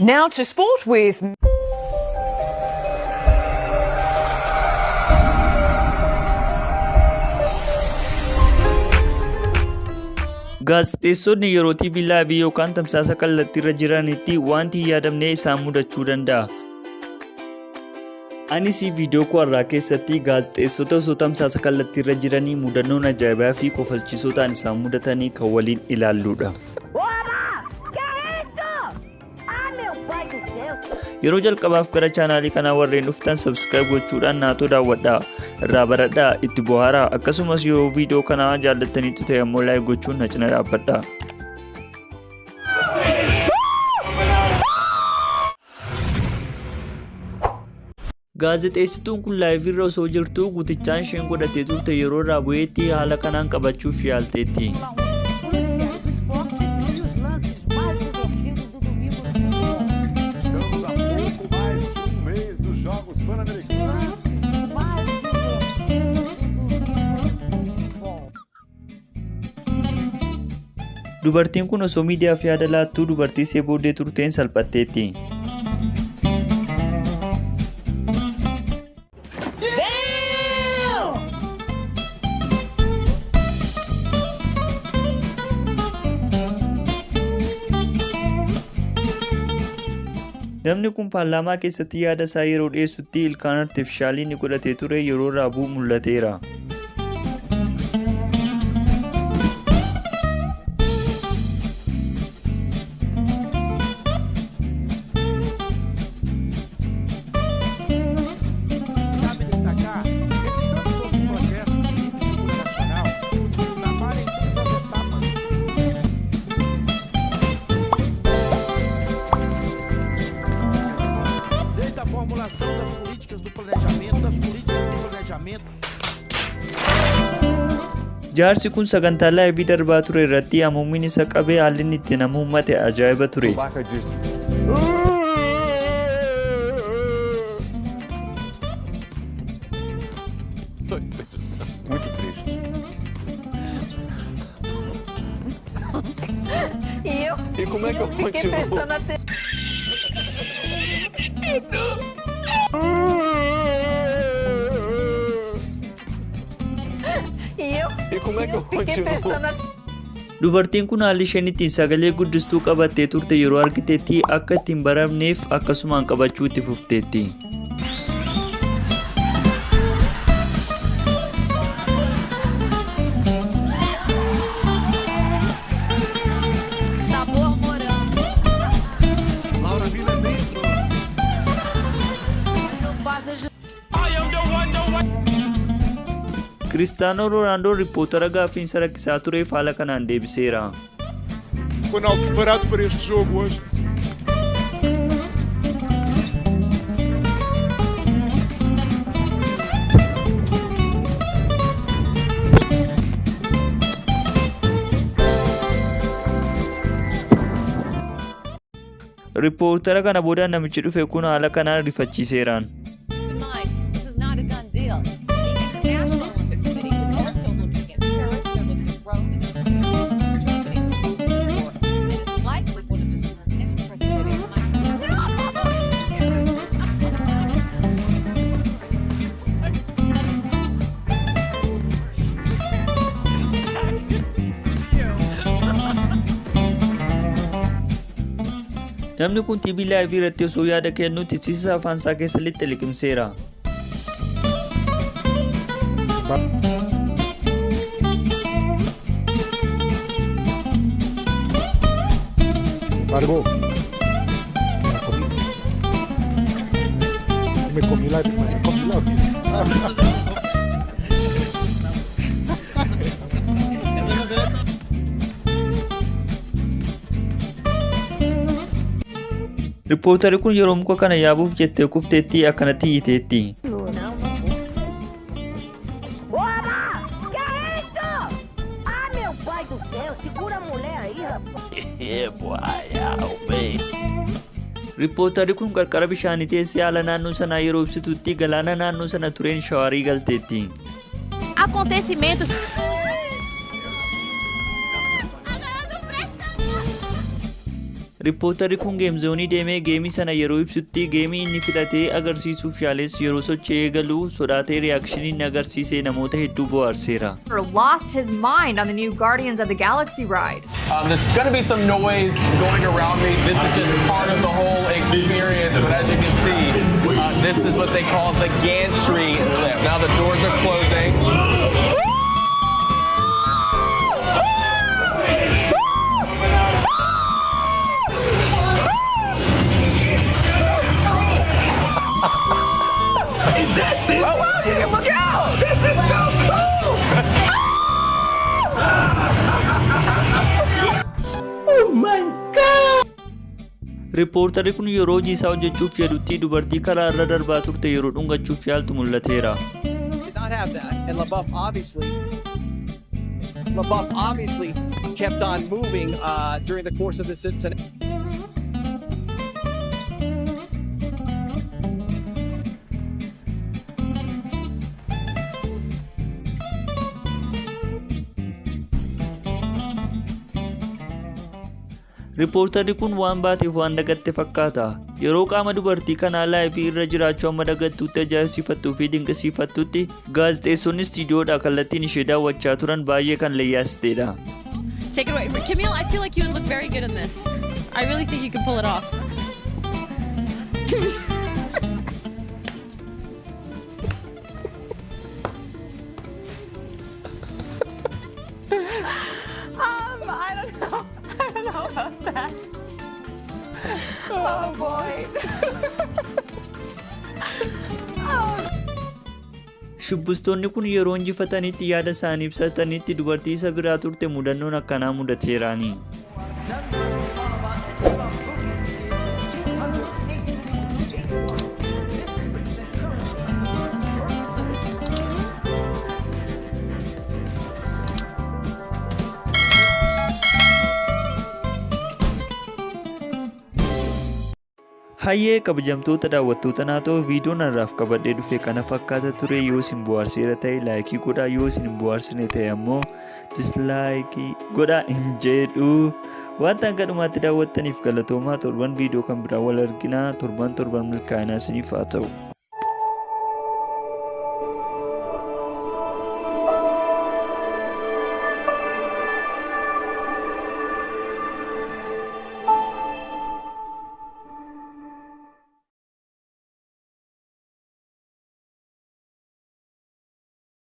Now to sport with Gaazexeessonni yeroo TV live yookaan tamsaasa kallattiirra jiranitti wanti hin yaadamne isaan mudachuu danda'a. Anis viidiyoo koo har'aa keessatti gaazexeessota osoo tamsaasa kallattiirra jiranii mudannoon ajaa'ibaa fi kofalchiisoo ta'an isaan mudatanii kan waliin ilaalludha. Yeroo jalqabaaf gara chaanaalii kanaa warreen dhuftan subscribe gochuudhaan naatoo daawwadhaa, irraa baradhaa, itti bohaaraa, akkasumas yoo viidiyoo kanaa jaallattaniitu ta'e ammoo like gochuun na cina dhaabbadhaa. Gaazexeessituun kun live irra osoo jirtuu gutichaan isheen godhattee turte yeroo irraa bu'eetti haala kanaan qabachuuf yaalteetti. Estamos a pouco mais de um mês dos Jogos Pan-Americanos. Dubartiin kun osoo miidiyaaf yaada laattuu dubartii ishee booddee turteen salphatteetti. Namni kun paarlaamaa keessatti yaada isaa yeroo dhiyeessutti ilkaan artifishaalii inni godhatee ture yeroo irraa bu'u mul'ateera. Cabe destacar que entre tantos outros projetos de infraestrutura nacional, trabalha em todas as etapas. Desde a formulação das políticas do planejamento, das políticas do planejamento. Jaarsi kun sagantaa laayivii darbaa ture irratti hamuummiin isa qabee haalli inni ittiin hamuummate ajaa'iba ture. Chewbacca disse. Muito triste. E eu, E como é que eu fiquei continuo? prestando atenção. E eu, E como é que eu fiquei continuo? prestando atenção. Dubartiin kun haalli isheen ittiin sagalee guddistuu qabattee turte yeroo argitetti akka ittiin baramneef akkasumaan qabachuu itti fufteetti. Sabor morango. Laura Miller nem entrou. Mas eu posso ajudar. Kiristaanoo Roonaaldoo rippootara gaaffiinsa rakkisaa tureef haala kanaan deebiseera. Ronaldo preparado para este jogo hoje. Rippootara kana booda namichi dhufe kun haala kanaan rifachiiseeraan. Keep in mind, this is not a done deal. The International Olympic Committee is also looking at Paris, they're looking at Rome, and they're looking at Germany for 2024. And it's likely one of those interested cities might Paris. Namni kun TV live irratti osoo yaada kennuu tisiisa afaan isaa keessa lixxe liqimseera. Largou. Me comí. Me comí la, me comí la bici. Riippoortarri kun yeroo muka kana yaabuuf jettee kufteetti akkanatti iyyiteetti. Não, não vou. Oba! Que é isso? Ah, meu pai do céu, segura a mulher aí, rapaz. Riippoortarri kun qarqara bishaanii teessee haala naannoo sanaa yeroo ibsitutti galaana naannoo sana tureen shaawarii galteetti. Acontecimento Riippoortarri kun game zoneii deemee gameii sana yeroo ibsutti, gameii inni filatee agarsiisuuf yaales yeroo socho'ee galu sodaatee reactionii inni agarsiise namoota hedduu bohaarseera. Lost his mind on the new Guardians of the Galaxy ride. There's going to be some noise going around me. This is just part of the whole experience. But as you can see, this is what they call the gantry lift. Now the doors are closing. Oh wow, you can look out! This is so cool! Oh my God! Riippoortarri kun yeroo hojii isaa hojjechuuf jedhutti dubartii karaa irra darbaa turte yeroo dhungachuuf yaaltu mul'ateera. Did not have that, and LaBeouf obviously kept on moving during the course of this incident. Riippoortarri kun waan baateef waan dagatte fakkaata. Yeroo qaama dubartii kanaa liveii irra jiraachuu amma dagattuutti ajaa'ibsiifattuu fi dinqisiifattutti, gaazexeessonni istiidiyoodhaa kallattiin ishee daawwachaa turan baay'ee kan leeyyaasiteedha. Take it away. Camille, I feel like you would look very good in this. I really think you can pull it off. I don't know. I don't know about that. Oh boy. Oh. Shubbistoonni kun yeroo injifatanitti yaada isaanii ibsatanitti dubartii isa biraa turte mudannoon akkanaa mudateeraani. Hayyee, kabajamtoota daawwattoota naatoo, viidiyoon har'aaf qabadhee dhufe kana fakkaata ture. Yoo isin bohaarseera ta'e likeii godhaa, yoo isin hin bohaarsine ta'e ammoo dislikeii godhaa hin jedhu. Wanta hanga dhumaatti daawwattaniif galatoomaa. Torban viidiyoo kan biraa wal arginaa. Torban torban milkaa'inaa isiniif haa ta'u.